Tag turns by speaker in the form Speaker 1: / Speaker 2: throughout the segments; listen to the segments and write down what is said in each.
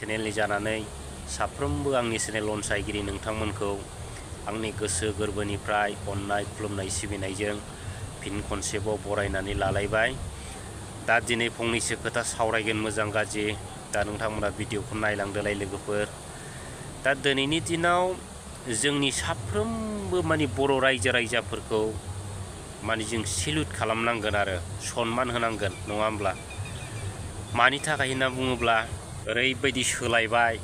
Speaker 1: चेनेलनि जानानै साफ्रोमबो आंनि चेनेल अनसायगिरि नोंथांमोनखौ आंनि गोसो गोरबोनिफ्राय अननाय खुलुमनाय सिबिनायजों फिन खनसेबाव बरायनानै लालायबाय। दा दिनै फंनैसो खोथा सावरायगोन मोजां गाज्रि। दा नोंथांमोना भिडिअखौ नायलांदोलाय लोगोफोर। दा दिनैनि दिनाव जोंनि साफ्रोमबो बर' रायजो राजाफोरखौ जों सेल्युट खालामनांगोन आरो सनमान होनांगोन, नङा होमब्ला? मानि थाखाय होनना बुङोब्ला ओरैबायदि सोलायबाय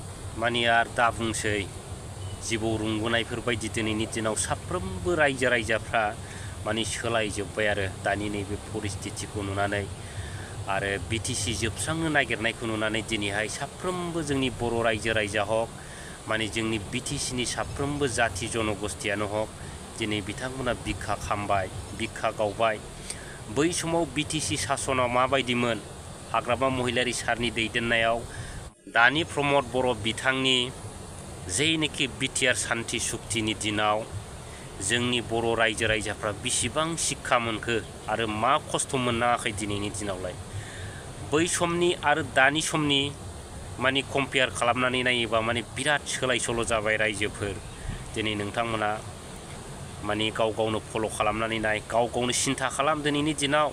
Speaker 1: आरो दा बुंसै जिबौ रुंगुनायफोर बायदि दिनैनि दिनाव साफ्रोमबो रायजो राजाफ्रा सोलायजोब्बाय आरो दानि नैबे परिस्थितिखौ नुनानै आरो बिटिसि जोबस्रांनो नागिरनायखौ नुनानै दिनैहाय साफ्रोमबो जोंनि बर' रायजो राजा हक जोंनि बिटिसिनि साफ्रोमबो जाथि जनगोष्ठियानो हक दिनै बिथांमोना बिखा खामबाय, बिखा गावबाय। बै समाव बिटिसि सासनाव माबायदिमोन हाग्रामा महिलारि सारनि दैदेननायाव दानि प्रमद बर' बिथांनि जेनोखि बिटिआर सान्थि सुक्तिनि दिनाव जोंनि बर' रायजो राजाफ्रा बेसेबां शिक्षा मोनखो आरो मा खस्थ' मोननाङाखै दिनैनि दिनावलाय। बै समनि आरो दानि समनि कम्पेयार खालामनानै नायोबा बिराद सोलाय सोल' जाबाय रायजोफोर। दिनै नोंथांमोना गाव गावनो फल' खालामनानै नाय, गाव गावनो सिन्था खालाम। दिनैनि दिनाव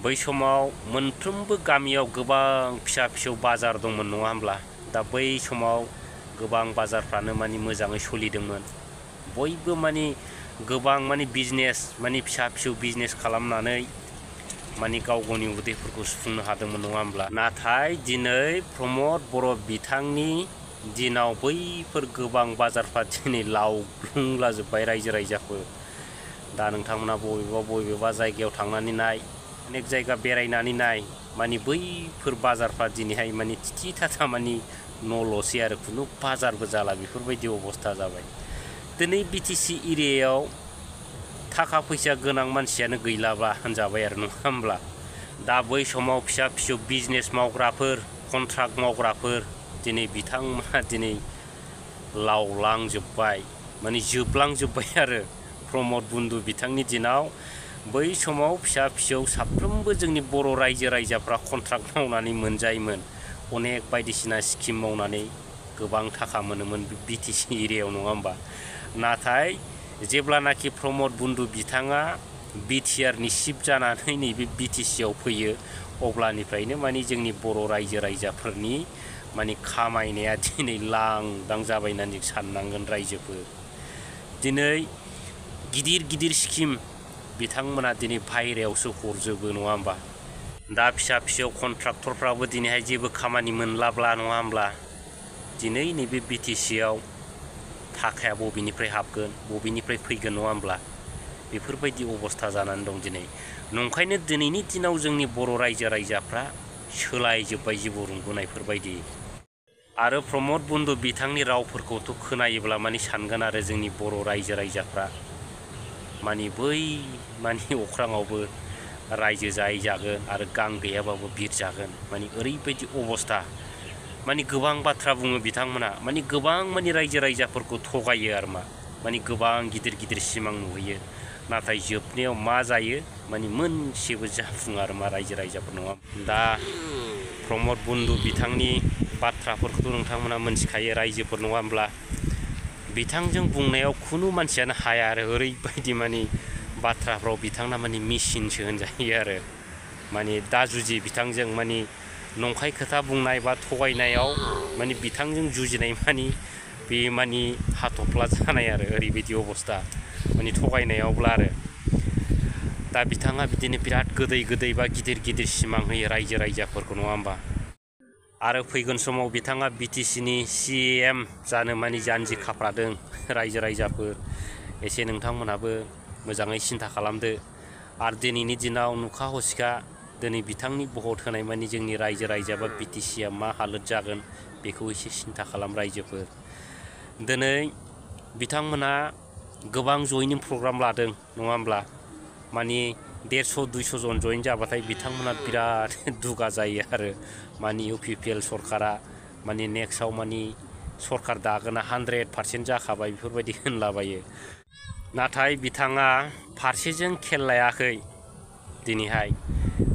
Speaker 1: बै समाव मोनफ्रोमबो गामियाव गोबां फिसा फिसौ बाजार दंमोन, नङा होमब्ला? दा बै समाव गोबां बाजारफ्रानो मोजाङै सोलिदोंमोन। बयबो गोबां बिजनेस फिसा फिसौ बिजनेस खालामनानै गाव गावनि उदैफोरखौ सुफुंनो हादोंमोन, नङा होमब्ला? नाथाय दिनै प्रमद बर' बिथांनि दिनाव बैफोर गोबां बाजारफ्रा दिनै लावग्लुंलाजोब्बाय रायजो राजाफोर। दा नोंथांमोना बबेबा जायगायाव थांनानै नाय, अनेक जायगा बेरायनानै नाय, बैफोर बाजारफ्रा दिनैहाय थिथि थाथा न'ल'सै आरो खुनु बाजारबो जाला, बेफोरबायदि अबस्था जाबाय। दिनै बिटिसि एरियायाव थाखा फैसा गोनां मानसियानो गैलाबा होनजाबाय आरो, नङा होमब्ला? दा बै समाव फिसा फिसौ बिजनेस मावग्राफोर, कन्ट्राक्ट मावग्राफोर दिनै बिथांमोना दिनै लावलांजोब्बाय, जोबलांजोब्बाय आरो प्रमद बन्धु बिथांनि दिनाव। बै समाव फिसा फिसौ साफ्रोमबो जोंनि बर' रायजो राजाफ्रा कन्ट्राक्ट मावनानै मोनजायोमोन, अनेक बायदिसिना स्किम मावनानै गोबां थाखा मोनोमोन बिटिसि एरियायाव, नङा होमबा? नाथाय जेब्लानाखि प्रमद बन्धु बिथाङा बिटिआरनि चिफ जानानै नैबे बिटिसिआव फैयो अब्लानिफ्रायनो जोंनि बर' रायजो राजाफोरनि खामायनाया दिनै लांदां जाबाय होननानै साननांगोन रायजोफोर। दिनै गिदिर गिदिर स्किम बिथांमोना दिनै बायहेरायावसो हरजोबो, नङा होमबा? दा फिसा फिसौ कन्ट्राक्टरफ्राबो दिनैहाय जेबो खामानि मोनलाब्ला, नङा होमब्ला? दिनै नैबे बिटिसिआव थाखाया बबेनिफ्राय हाबगोन, बबेनिफ्राय फैगोन, नङा होमब्ला? बेफोरबायदि अबस्था जानानै दं दिनै। नंखायनो दिनैनि दिनाव जोंनि बर' रायजो राजाफ्रा सोलायजोब्बाय जिबौ रुंगुनायफोरबायदि। आरो प्रमद बन्धु बिथांनि रावफोरखौथ' खोनायोब्ला सानगोन आरो जोंनि बर' रायजो राजाफ्रा बै अख्राङावबो रायजो जागोन आरो गां गैयाबाबो बिरजागोन, ओरैबायदि अबस्था। गोबां बाथ्रा बुङो बिथांमोना, गोबां रायजो राजाफोरखौ थगायो आरो गोबां गिदिर गिदिर सिमां नुहैयो। नाथाय जोबनायाव मा जायो मोनसेबो जाफुङा आरो रायजो राजाफोर, नङा? दा प्रमद बन्धु बिथांनि बाथ्राफोरखौथ' नोंथांमोना मोनथिखायो रायजोफोर, नङा होमब्ला? बिथांजों बुंनायाव खुनु मानसियानो हाया आरो ओरैबायदि बाथ्राफ्राव बिथांना मेसिनसो होनजायो आरो। दा जुजि बिथांजों नंखाय खोथा बुंनाय बा थगायनायाव बिथांजों जुजिनाय बे हाथफ्ला जानाय आरो ओरैबायदि अबस्था थगायनायावब्ला आरो। दा बिथाङा बिदिनो बिराद गोदै गोदै बा गिदिर गिदिर सिमां होयो रायजो राजाफोरखौ, नङा होमबा? आरो फैगोन समाव बिथाङा बिटिसिनि CM जानो जानजि खाफ्रादों। रायजो राजाफोर एसे नोंथांमोनहाबो मोजाङै सिन्था खालामदो। आरो दिनैनि दिनाव नुखा हसिखा दिनै बिथांनि भट होनाय जोंनि रायजो राजा बा बिटिसिआ मा हालोद जागोन बेखौ एसे सिन्था खालाम रायजोफोर। दिनै बिथांमोना गोबां जयनिं प्रग्राम लादों, नङा होमब्ला? 150-200 जन जयेन जाबाथाय बिथांमोना बिराद दुगा जायो आरो UPPL सरकारा नेक्स्टआव सरकार दागोना 100% जाखाबाय बेफोरबायदि होनलाबायो। नाथाय बिथाङा फारसेजों खेल लायाखै।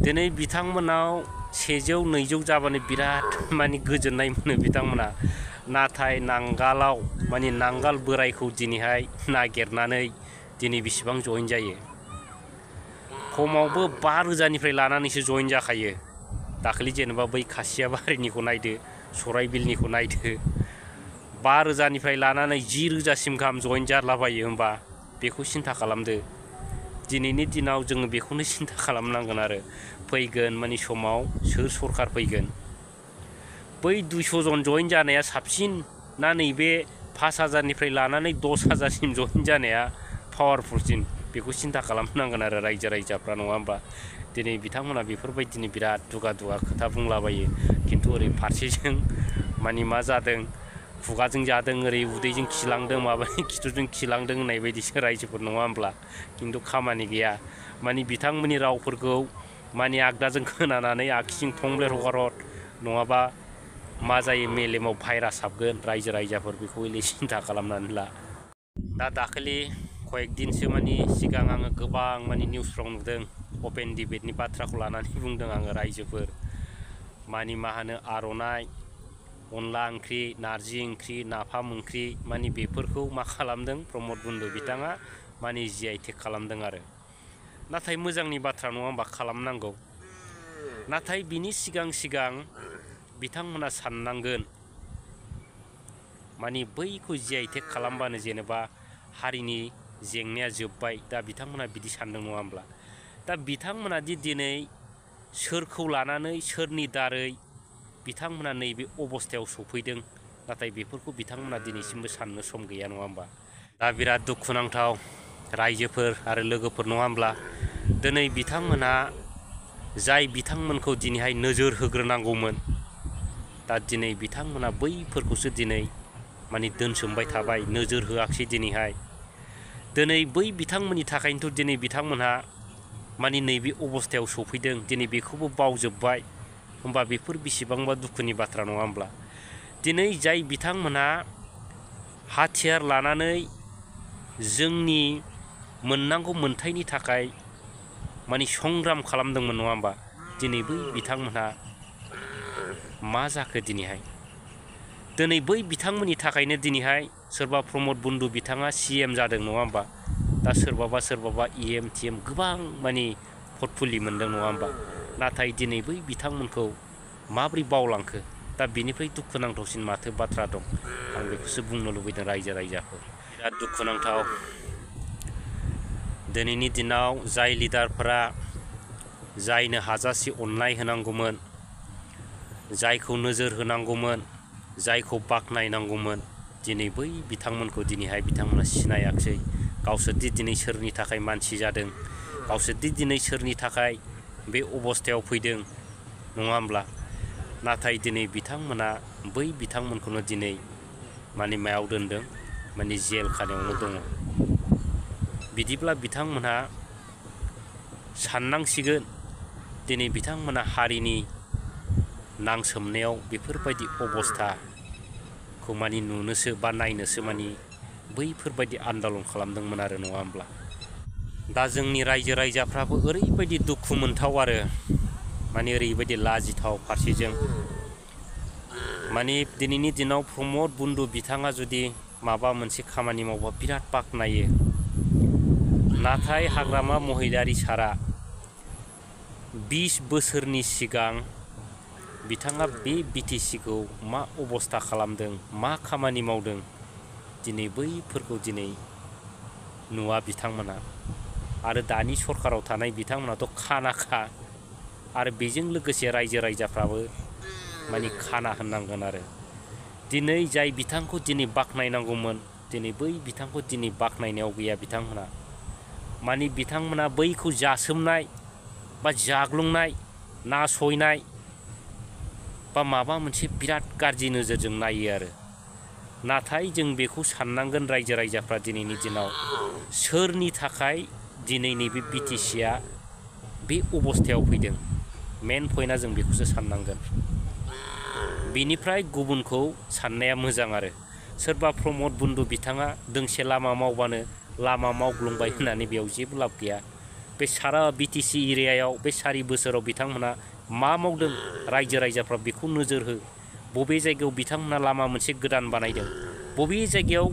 Speaker 1: दिनै बिथांमोनाव 100 200 जाबानो बिराद माने गोजोननाय मोनो बिथांमोना। नाथाय नांगालाव माने नांगाल बोरायखौ दिनैहाय नागिरनानै दिनै बेसेबां जइन जायो? खमावबो 5,000निफ्राय लानानैसो जइन जाखायो। दाखालि जेनेबा बै खासियाबारिनिखौ नायदो, सराइबिलनिखौ नायदो, 5,000निफ्राय लानानै 10,000सिम गाहाम जइन जालाबायो। होमबा बेखौ सिन्था खालामदो। दिनैनि दिनाव जोङो बेखौनो सिन्था खालामनांगोन आरो फैगोन माने समाव सोर सरखार फैगोन। बै 200 जन जइन जानाया साबसिन ना नैबे 5,000निफ्राय लानानै 10,000सिम जइन जानाया पावारफुलसिन? बेखौ सिन्था खालामनांगोन आरो रायजो राजाफ्रा, नङा होमबा? दिनै बिथांमोना बेफोरबायदिनो बिराद दुगा खोथा बुंलाबायो, खिन्थु ओरै फारसेजों माने मा जादों, खुगाजों जादों, ओरै उदैजों खिलांदों, माबानि खिथुजों खिलांदों होननाय बायदिसो रायजोफोर, नङा होमब्ला? खिन्थु खामानि गैया। माने बिथांमोननि रावफोरखौ माने आगदाजों खोनानानै आगसिजों थंब्लेर हगारहर, नङाबा मा जायो, मेलेमाव भाइरास हाबगोन। रायजो राजाफोर बेखौ एले सिन्था खालामनानै ला। दाखालि कয়েকদিनसो माने सिगां आङो गोबां माने निउसफ्राव नुदों, अपेन डिबेटनि बाथ्राखौ लानानै बुंदों आङो। रायजोफोर माने मा होनो, आर'नाइ, अनला ओंख्रि, नारजि ओंख्रि, नाफाम ओंख्रि, माने बेफोरखौ मा खालामदों प्रमद बन्धु बिथाङा माने GI टेग खालामदों आरो। नाथाय मोजांनि बाथ्रा, नङा होमबा? खालामनांगौ। नाथाय बिनि सिगां बिथांमोना साननांगोन, माने बैखौ GI टेग खालामबानो जेनेबा हारिनि जेंनाया जोब्बाय। दा बिथांमोना बिदि सानदों, नङा होमब्ला? दा बिथांमोना दि दिनै सोरखौ लानानै, सोरनि दारै बिथांमोना नैबे अबस्थायाव सफैदों, नाथाय बेफोरखौ बिथांमोना दिनैसिमबो साननो सम गैया, नङा होमबा? दा बिराद दुखुनांथाव रायजोफोर आरो लोगोफोर, नङा होमब्ला? दिनै बिथांमोना जाय बिथांमोनखौ दिनैहाय नोजोर होग्रोनांगौमोन, दा दिनै बिथांमोना बैफोरखौसो दिनै माने दोनसोमबाय थाबाय, नोजोर होआखिसै दिनैहाय। दिनै बै बिथांमोननि थाखायनोथ' दिनै बिथांमोनहा माने नैबे अबस्थायाव सफैदों, दिनै बेखौबो बावजोब्बाय। होमबा बेफोर बेसेबांबा दुखुनि बाथ्रा, नङा होमब्ला? दिनै जाय बिथांमोनहा हाथियार लानानै जोंनि मोननांगौ मोन्थायनि थाखाय माने संग्राम खालामदोंमोन, नङा होमबा? दिनै बै बिथांमोनहा मा जाखो दिनैहाय? दिनै बै बिथांमोननि थाखायनो दिनैहाय सोरबा प्रमद बन्धु बिथाङा CM जादों, नङा होमबा? दा सोरबाबा EM TM गोबां माने पर्टफलि मोनदों, नङा होमबा? नाथाय दिनै बै बिथांमोनखौ माब्रै बावलांखो? दा बिनिफ्राय दुखुनांथावसिन माथो बाथ्रा दं? आं बेखौसो बुंनो लुबैदों रायजो राजाफोर। बिराद दुखुनांथाव। दिनैनि दिनाव जाय लिडारफोरा जायनो हाजासे अननाय होनांगौमोन, जायखौ नोजोर होनांगौमोन, जायखौ बाख्नायनांगौमोन, दिनै बै बिथांमोनखौ दिनैहाय बिथांमोना सिनायाखिसै। गावसोरदि दिनै सोरनि थाखाय मानसि जादों, गावसोरदि दिनै सोरनि थाखाय बे अबस्थायाव फैदों, नङा होमब्ला? नाथाय दिनै बिथांमोना बै बिथांमोनखौनो दिनै माने मायाव दोनदों, माने जेल खानायावनो दङ। बिदिब्ला बिथांमोनहा साननांसिगोन, दिनै बिथांमोना हारिनि नांसोमनायाव बेफोरबायदि अबस्थाखौ माने नुनोसो बा नायनोसो माने बैफोरबायदि आन्दालन खालामदोंमोन आरो, नङा होमब्ला? दा जोंनि रायजो राजाफ्राबो ओरैबायदि दुखु मोनथाव आरो माने ओरैबायदि लाजिथाव फारसेजों। माने दिनैनि दिनाव प्रमद बन्धु बिथाङा जुदि माबा मोनसे खामानि मावबा बिराद बाख्नायो। नाथाय हाग्रामा महिलारि सारा 20 बोसोरनि सिगां बिथाङा बे BTCखौ मा अबस्था खालामदों, मा खामानि मावदों, दिनै बैफोरखौ दिनै नुवा बिथांमोना। आरो दानि सरकाराव थानाय बिथांमोनाथ' खानाखा, आरो बेजों लोगोसे रायजो राजाफ्राबो माने खाना होननांगोन आरो। दिनै जाय बिथांखौ दिनै बाख्नायनांगौमोन, दिनै बै बिथांखौ दिनै बाख्नायनायाव गैया बिथांमोना। माने बिथांमोना बैखौ जासोमनाय बा जाग्लुंनाय, नासयनाय बा माबा मोनसे बिराद गाज्रि नोजोरजों नायो आरो। नाथाय जों बेखौ साननांगोन रायजो राजाफ्रा दिनैनि दिनाव सोरनि थाखाय दिनै नैबे BTCआ बे अबस्थायाव फैदों। मेन पइन्टआ जों बेखौसो साननांगोन। बेनिफ्राय गुबुनखौ साननाया मोजां आरो। सोरबा प्रमद बन्धु बिथाङा दोंसे लामा मावबानो लामा मावग्लुंबाय होननानै बेयाव जेबो लाब गैया। बे सारा BTC एरियायाव बे 4 बोसोराव बिथांमोना मा मावदों रायजो राजाफ्रा बेखौ नोजोर हो। बबे जायगायाव बिथांमोना लामा मोनसे गोदान बानायदों, बबे जायगायाव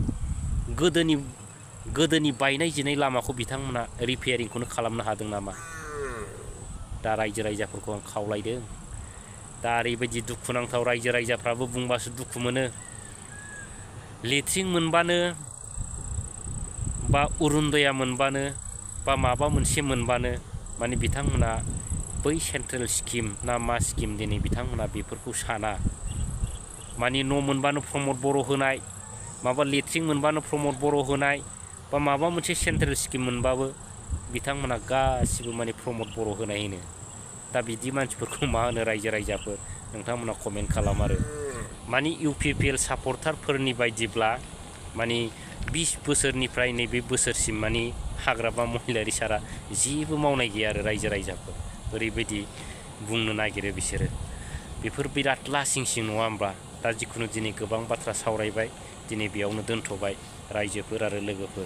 Speaker 1: गोदोनि बायनाय जिनाय लामाखौ बिथांमोना रिपेयारिंखौनो खालामनो हादों नामा? दा रायजो राजाफोरखौ आं खावलायदों। दा ओरैबायदि दुखुनांथाव, रायजो राजाफ्राबो बुंबासो दुखु मोनो। लेट्रिन मोनबानो बा अरुनदया मोनबानो बा माबा मोनसे मोनबानो माने बिथांमोना बै सेन्ट्रेल स्किम ना मा स्किम दिनै बिथांमोना बेफोरखौ साना। माने न' मोनबानो प्रमद बर' होनाय, माबा लेट्रिन मोनबानो प्रमद बर' होनाय, बा माबा मोनसे सेन्ट्रेल स्किम मोनबाबो बिथांमोना गासिबो माने प्रमद बर' होनाय होनो। दा बिदि मानसिफोरखौ मा होनो रायजो राजाफोर? नोंथांमोना कमेन्ट खालाम। आरो माने UPPL सापर्टारफोरनि बायदिब्ला माने 20 बोसोरनिफ्राय नैबे बोसोरसिम माने हाग्रामा महिलारि सारा जेबो मावनाय गैया आरो रायजो राजाफोर। ओरैबायदि बुंनो नागिरो बिसोरो। बेफोर बिराद लासिं सिं नङा होमबा? दा जिखुनु दिनै गोबां बाथ्रा सावरायबाय, दिनै बेयावनो दोनथ'बाय रायजोफोर आरो लोगोफोर।